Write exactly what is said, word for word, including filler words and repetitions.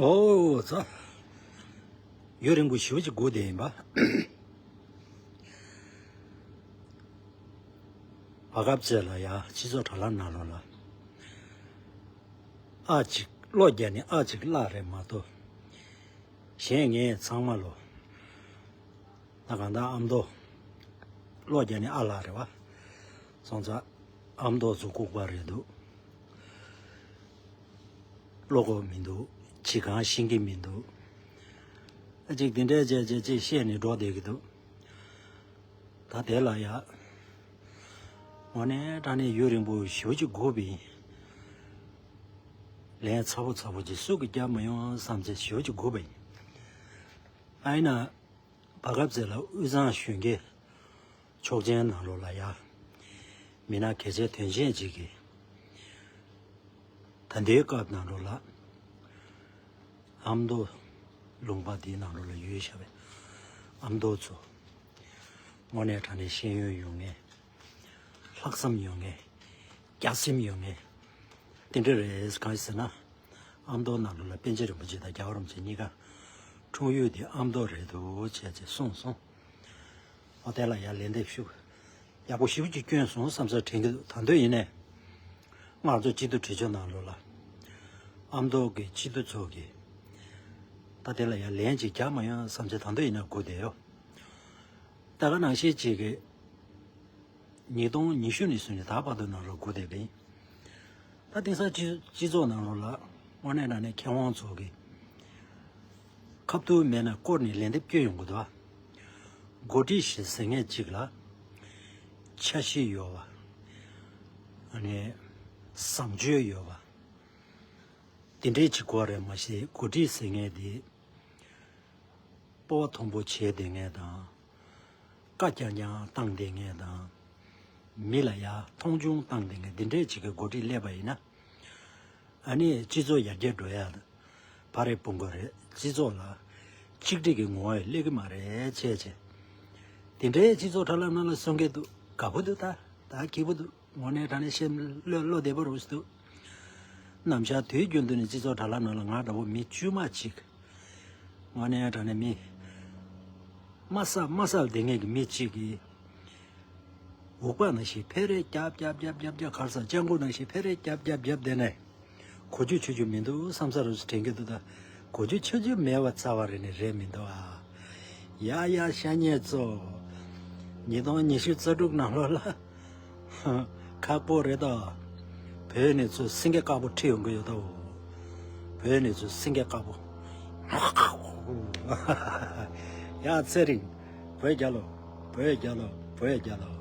ཨོ་ཙ། ཡུན་རིང་པོ་ཞེ་པོ་ཅིག་སྒུག་བསྡད་ཡིན་པ། བར་སྐབས་ཅིག་ལ་ཡ་སྤྱི་ཚོགས་དྲ་ལམ་ནང་ལོགས་ལ་ཨ་ཅིག་བློ་རྒྱག་ནས་ཨ་ཅིག་བརླག་རེད་མ་གཏོགས། གཞན་ངས་ཚང་མ་ལོ། ད་གང་ལྟར་ཨ་མདོ་བློ་རྒྱག་ནས་ཨ་བརླག་རེད་བ། སོང་ཙང་ཨ་མདོ་ཚོ་ལྐུགས་པ་རེད་འདུག་བློ་ཁོག་མི་འདུག་ཅི་གང་ཤེས་ཀྱི་མི་འདུག་ཨ་ཅིག་དེ་འདྲས་བྱས་བྱས་ཅིག་བཤད་ནས་འགྲོ་བསྡད་ཀྱི་འདུག་ད་དེ་ལ་ཡ། དངོས་གནས་དྲང་གནས་ཡུན་རིང་པོ་ཞེ་པོ་ཅིག་སྒུག་པ་ཡིན། ལན་ཚ་པོ་ཚ་པོ་ཅིག་སུ་གིས་རྒྱག་མི་ཡོང་བསམ་བྱས་ཞེ་པོ་ཅིག་སྒུག་པ་ཡིན། ཨ་ཡིན་ན། བར་སྐབས་ཅིག་ལ་དབུས་གཙང་གཞོན་སྐྱེས་ཚོགས་ཆེན་ནང་ལོགས་ལ་ཡ། མི་སྣ་གལ་ཆེ་དོན་ཆེན་ཅིག་གིས། ད་ལྟའི་སྐབས་ནང་ལོགས་ལ། ཨ་མདོ་ལུང་པ་འདིའི་ནང་ལོགས་ལ་ཡོད་བཞག་པའི་ཨ་མདོ་ཚོ། དངོས་གནས་དྲང་གནས་ཤེས་ཡོན་ཡོད་མཁན། ལྷག་བསམ་ཡོད་མཁན། རྒྱ་སེམས་ཡོད་མཁན། དེ་འདྲ་རེད། གང་ཡིན་ཟེར་ན། ཨ་མདོ་ནང་ལོགས་ལ་པཎ་ཆེན་རིན་པོ་ཆེ་དང་རྒྱལ་བ་རིན་པོ་ཆེ་གཉིས་ཀ་འཁྲུངས་ཡུལ་དེ་ཨ་མདོ་རེད་འདུག་བྱས་ཅེས་གསུངས་སོང་། འོ་དེ་ལ་ཡང་ལན་འདེབས་ཞུ། ཡག་པོ་ཞེ་པོ་ཅིག་བསྐྱོན་སོང་བསམ་ས་དྲན་གྱི་འདུག་ད་དུང་ཡིན་ནའི། ང་ཚོ་སྤྱི་འཐུས་གྲོས་ཆོད་ནང་ལོགས་ལ། ཨ་མདོ་གི་སྤྱི་འཐུས་ཚོ་གིས། ད་དེ་ལ་ཡང་ལན་ཅིག་རྒྱག་མ་ཡོང་བསམ་ཚེ་ད་དུང་ཡིན་ན་སྒུག་བསྡད་ཡོད། ད་ག་ནང་བཞིན་ཅིག་གིས། ཉིས་སྟོང་ཉི་ཤུ་ནས་བཟུང་ནས་ད་བར་དུ་ནང་ལོགས་སྒུག་བསྡད་པ་ཡིན། ད་དེང་སང་སྤྱི་སྤྱི་ཚོགས་ནང་ལོགས་ལ་དངོས་གནས་དྲང་གནས་མཁས་དབང་ཚོ་གིས་ཁ་ཐུག་མེད་ན་བསྐོར་ནས་ལན་འདེབས་སྐྱོན་ཡོང་གི་འདུག་ཨ། འགོ་ཁྲིད་ཞིག་ཟེར་མཁན་ཅིག་ལ་འཆར་གཞི་ཡོད་པ། ཨ་ནི་བཟང་སྤྱོད་ཡོད་པ། དེ་འདྲའི་ཅིག་དགོས་རེད་མ་གཞི་འགོ་ཁྲིད་ཟེར་མཁན་དེ། སྤོབས་པ་མཐོན་པོ་བྱས་བསྡད་མཁན་དང་། བཀའ་རྐྱང་རྐྱང་བཏང་བསྡད་མཁན་དང་། མི་ལ་ཡ་མཐོང་ཆུང་བཏང་བསྡད་མཁན་འདི་འདྲས་ཅིག་གི་འགོ་ཁྲིད་སླེབས་པ་ཡིན་ན། ཨ་ནི་སྤྱི་ཚོགས་ཡར་རྒྱས་འགྲོ་ཡ་ཕར་རེ་སྤུངས་དགོས་རེད། སྤྱི་ཚོགས་ལ་གཅིག་སྒྲིལ་གྱི་ངོ་བོ་སླེབས་ཀྱི་མ་རེད་བྱས་བྱས། དེ་འདྲའི་སྤྱི་ཚོགས་དྲ་ལམ་ནང་ལ་གསུང་གི་འདུག་དགའ་པོ་འདུག་ད་ད་སྐྱིད་པོ་འདུག་དངོས་གནས་དྲང་གནས་བཤད་བློ་བློ་བདེ་པོ་རུ་འདུག་ནམ་ཞག་དུས་རྒྱུན་དུ་ནི་སྤྱི་ཚོགས་དྲ་ལམ་ནང་ལ་ང་འདྲ་བོ་མི་དཀྱུས་མ་གཅིག་དངོས་གནས་དྲང་གནས་མི། མ་བསད་མ་བསད་བསྡད་མཁན་གྱི་མི་གཅིག་གིས། འུག་པ་ནང་བཞིན་ཕེ་རེ་རྒྱབ་རྒྱབ་རྒྱབ་རྒྱབ་རྒྱབ་གར་ས་སྤྱང་ཀི་ནང་བཞིན་ཕེ་རེ་རྒྱབ་རྒྱབ་རྒྱབ་བསྡད་ནས། གོ་རྒྱུ་ཆོད་རྒྱུ་མི་འདུག་བསམ་ས་རུ་དྲན་གྱི་འདུག་ད་གོ་རྒྱུ་ཆོད་རྒྱུ་མེད་པ་རྩ་བ་རེ་ནས་རེད་མི་འདུག་ཨ། ཡ་ཡ་ཤ་ཉེ་ཚོ། ཉིས་སྟོང་ཉི་ཤུ་རྩ་དྲུག་ནང་ལོགས་ལ། ཁག་པོ་རེད་ད། བོད་ནས་ཚུར་སེང་གེ་དཀར་པོ་ཁྲིད་ཡོང་གི་ཡོད་ད། བོད་ནས་ཚུར་སེང་གེ་དཀར་པོ། ཡ་ཚེ་རིང་། བོད་རྒྱལ་ལོ། བོད་རྒྱལ་ལོ། བོད་རྒྱལ་ལོ།